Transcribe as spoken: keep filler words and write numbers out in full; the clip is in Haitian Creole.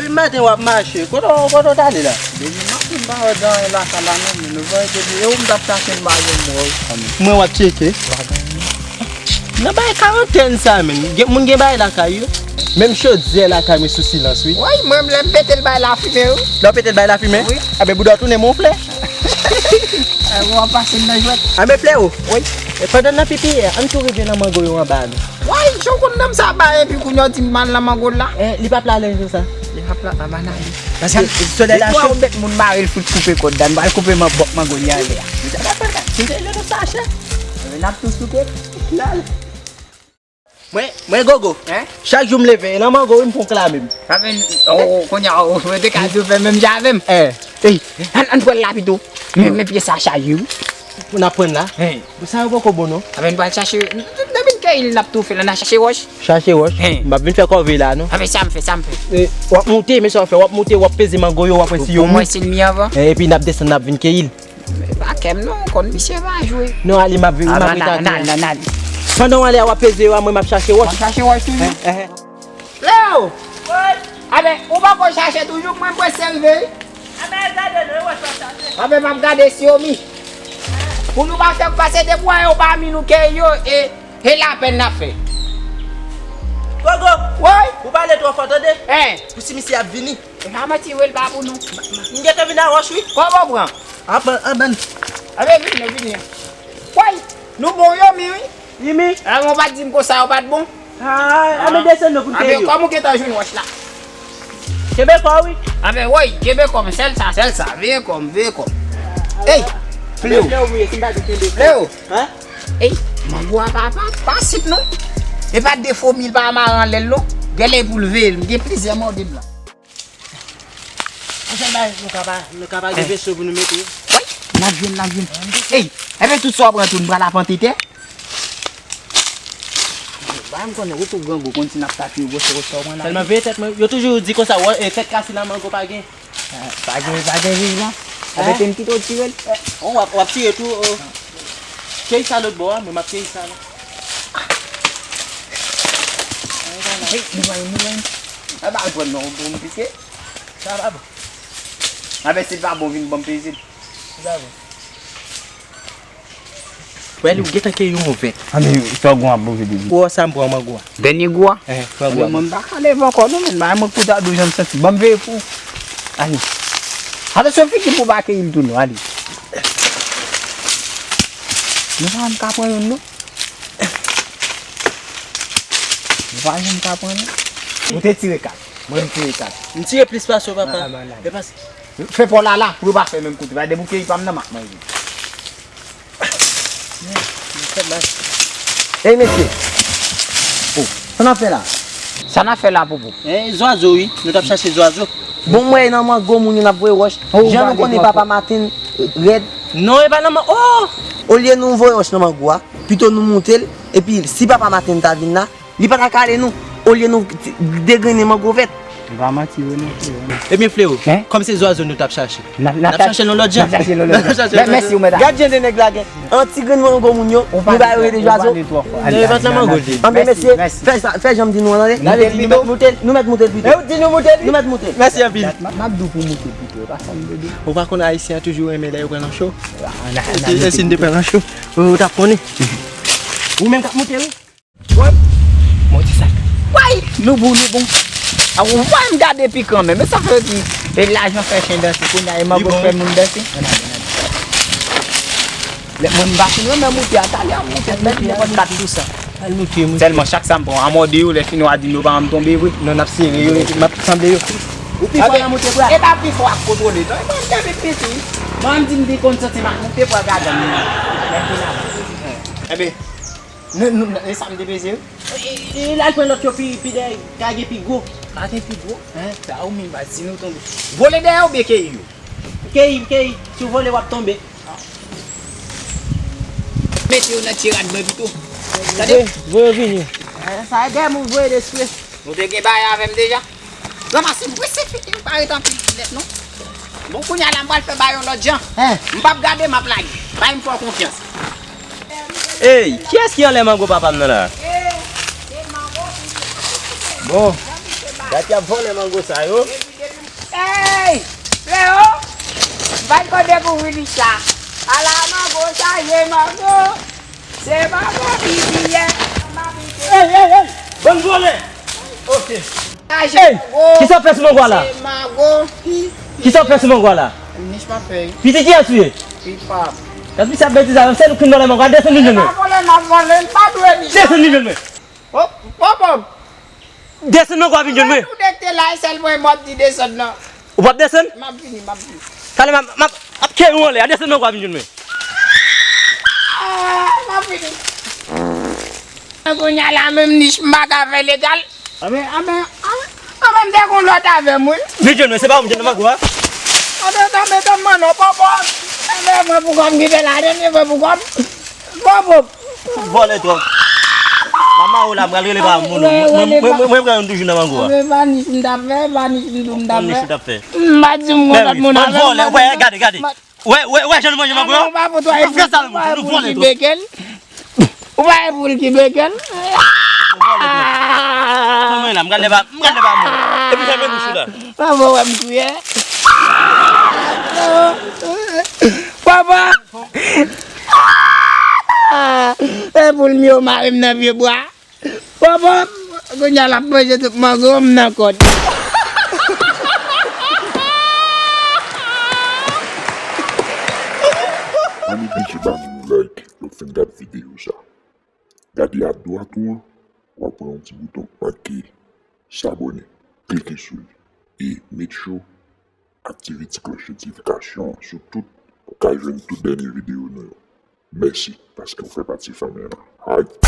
Depi maten w ap mache, kote w, kote w t ale la? Depi maten m pa wè gen anyen lakay la non, men nou voye depi e ou m t ap chache m pa jwenn mwen wi. Mwen w ap tcheke? Pa gen anyen. Nan bay karantèn sa menm, gen, moun gen bay lakay yo. Menm chodyè lakay mwen sou silans wi. Woy, mwen menm lè m pete l bay lafimen wi. Lè w pete l bay lafimen? Wi. Enben bouda w tounen monflè. Enben w ap pase m nan jwèt. Enben freo. Wi. E pandan n nan pipiye a, ann tou rive nan mango yo anba a non. Woy, jan w konn nonm sa bay epi kounye a w di m al nan mango l la? Eh, li p ap la lè jou sa. Li p ap la, a banane. Paske solèy la cho. Depi w met moun mare l fout koupe kòd la, m pral koupe man, bòk mango li anlè a. Li t ap fè sa. Si se je nou sa chè. N ap tou souke. Lal. Mwen, mwen gogo. Hein? Chak jou m leve, e nan mango wi m pran klame m. Sa vin, oh, kounye a, oh, mwen te ka di w fè menm jan avè m. Eh. Ey, ann, ann pran l la pito. Men, men pye sa chaje wi. Pou n ap pran la. Hein. Sa yo poko bon non. Avè n pral chache, n, n, n vin keyi l, n ap toufe la, n a chache wòch. Chache wòch. Hein. M ap vin fè kòve la non. Avè sa m fè, sa m fè. Eh, w ap moute, men sa w fè, w ap moute, w ap peze mango yo, w ap wè si yo mou. Pou mwen si l mi anvan. Eh, epi n ap desann, n ap vin keyi l. Pa kè m non, konn misye pa jwe. Non, ale, m ap vin, m ap vin atè a. Pandan w ale a, w ap peze yo a, mwen m ap chache wòch. W ap chache wòch toujou? Eh, eh, eh. Leo! Woy! Aben, ou poko chache toujou, mwen prese rive wi. Aben, al gade non, e wòch w ap chache. Aben, m ap gade si yo mi. Pou nou pa fè pase de bwa yo pa mi nou keyi yo, e, e lapenn n ap fè. Gogo! Woy! Ou pale twò fò, tande? Hein? Pou si misye ap vini. E pa manti vre, l pa pou nou. M gentan vin a wòch wi. Kòman w pran? Aban, aban. Abe vini, vini. Woy, nou bon yo mi wi. Li mi? A, mwen pa t di m konsa yo pa t bon. A, a, men desann non pou n te yo. Abe kòm ou gentan jwenn wòch la. Kenbe kò w wi. Abe woy, kenbe kò m, sèl sa, sèl sa. Veye kò m, veye kò m. Ey, Fleo. Fleo, wi, si m pa di kenbe kò. Fleo. Hein? Ey, mango a pa, pa, pa sik non. E pa de fomi l pa mare anlè l non. Gèlè pou l veye l, m gen plizyè mòde m la. Yon sèl bagay, nou ka pa, nou ka pa gen veso pou nou mete. Woy, n ap jwenn, n ap jwenn. Ey, enben tout sa w pran tou, n pral ap antre tè. Ba m konnen, ou tou grangou, konn si n ap tape yo, gwosè, gwosè w pran la. Sèlman veye tèt mwen, yo toujou di konsa, wè, e, tèt kase nan mango pa gen. Eh, pa gen, pa gen jij la. Enben te m kite w tire l. Eh, w ap, w ap tire tou, oh. Keyi sa lòt bò a, mwen m ap keyi sa la. Hey, nou pa yon, nou pa yon. Anba al pran non, bon, piske. Sa pa bon. Anben, si l pa bon, vin ban m peze l. Sa bon. Wè, li gentan keyi yon vèt. Anben, sa w gon ap bon vide. Gwo sa m pran mango a. Dènye gwo a? Eh, pran gwo a. Anben, mwen m pa ka leve ankò non, men bay mwen kout a dou jan m santi. Ban m veye pou ou. Ale. Atansyon, figi pou w pa keyi l tou non, ale. Nou pa janm ka pran youn non. Nou pa janm ka pran youn. Ou te tire kat. Mwen m tire kat. M tire plis pase w, papa. Ah, ah, malad. E pas- Fè pa w la la, pou yo pa fè menm kote. Pa debouke, pa m nan mak manje. Ey, mesye. Oh, sa n ap fè la? Sa n ap fè la, Popo? Eh, zwazo, wi. Nou t ap chache zwazo. Bon, mwen nan mango moun yo n ap voye wòch. Oh, jan nou konnen papa Maten rèd. Non, e pa nan man-, oh! Olye nou voye wòch nan mango a, pito nou moute l, epi si papa Maten ta vin la, li pa ta ka ale nou, olye nou t-, degrennen mango vèt. E pa manti vre non, freo. Ebyen, freo, kòm se zwazo nou t ap chache, n ap, n ap chache l yon lòt jan. N ap chache l yon lòt jan. Mèsi, ou mèt. Gad jan de nèg la gen. Yon ti grenn mango moun yo, nou ba yo rele zwazo. Non, e pa t nan mango l te ye. Anben, mesye, fè sa, fè jan m di nou an, tande. Nou mèt moute l, nou mèt moute l pito. E ou di nou moute l? Nou mèt moute l. Mèsi anpil. M ap di w pou moute l pito, e pa sa m vle di. Ou pa konn Ayisyen an toujou renmen lè yo pran nan cho. E si n te pran nan cho, ou t ap konnen. Ou menm k ap moute, wi. Woy! Modi sa. Woy! Nou bon, nou bon. A, woy, m gade pikan menm. E sa fè di, e lajan fè chen danse, kounye a e mango fè moun danse. Lè moun pa fin renmen moute a, talè ap moute, mèt nenpòt kat pou san. Al moute, moute. Sèlman chak sa m pran, a mòde yo, lè fini w a di m yo pa janm tonbe vre. Non, n ap sere yo, m ap sanble yo. Ou pi fò nan moute bra. E pa pi fò ak kontwole, non. E pa m te vin piti. Mwen m di m te konn santi m ak moute bra gadan m. Lè m vin la. Enben, Nou, nou, e sa m te peze wi. E, e, e, l al pran lòt yo pi, pi dèyè, ka gen pi gwo. Ka gen pi gwo? Hein? Sa ou menm pa di nou tonbe. Vole dèyè oubyen keyi yo? Keyi, keyi. Si w vole, w ap tonbe. Mete yo nan ti rad mwen pito. Tande? Voye, voye yo vini. Eh, sa e dèyè moun voye l espre. Nou te gen bagay avè m deja. Ranmase m prese fini, m pa ret anpil nèt non. Bon, kounye a la, m pral fè bagay yon lòt jan. Hein? M p ap gade, m ap lage. Bay m fè w konfyans. Ey, kiyès ki anlè mango papa m nan la? Bon. Gad y ap vòlè mango sa yo. Ey! Freo! M pa t konn depi w vin isit la. Ala mango sa ye mango! Se mango ki byen! Ey, ey, ey! Bann vòlè! Ok. Ey! Kisa w fè sou mango a la? Se mango ki... Kisa w fè sou mango a la? Nich pa fè. Pitit kiyès ou ye? Pipa. Gad misye ap betize avè m, se nou ki vin vòlè mango a, desann vin jwenn mwen. M pa vòlè, m ap vòlè, m pa dwe ni. Desann vin jwenn mwen. Hop, hop, hop. Desann mango a vin jwenn mwen. Ou dekte la, e sèl mwen m ap di desann nan. Ou p ap desann? M ap vini, m ap vini. Talè m ap, m ap, m ap kenbe w anlè a, desann mango a vin jwenn mwen. Ah, m ap vini. Kounye a la menm nich m pa ka fè legal. Anben, anben, anben, anben, m te gon lòt avè m, wi. Vin jwenn mwen, se pa ou m jwenn nan mango a. Anben, anben, anben, non, pòpò. Anben, mwen poukò m kite la, anben, mwen poukò m. Pòpò. Vòlè twòp. Manman ou la, m pral rele pa moun. Mwen, mwen, mwen, mwen, mwen pran yon toujou nan mango a. Anben, pa nich m t ap fè, pa nich m tou m t ap fè. Nich ou t ap fè. M pa di m gon lòt moun avè m. Vòlè, wè, gade, gade. Wè, wè, wè, jan nou manje mango yo. Ou pa pou twa e pou, ou pa e pou l ki beken. Ou pa e pou l ki beken. Mwen la, m gade pa, m gade pa mwen. Epi fèmen bouch ou la. Pa vò wè m kriye. Papa. E pou l m yo mare m nan pye bwa. Pòpò, kounye a l ap manje tout mango m nan kòd. Ann oblije ba nou yon like lè w fin gad videyo sa. Gade adwat ou an, w ap wè yon ti bouton anki, sabone. Klike sou li. E make sure aktive ti klòch notifikasyon an sou tout pou w ka jwenn tout dènye videyo nou yo. Mèsi paske w fè pati fanmi an. Hype!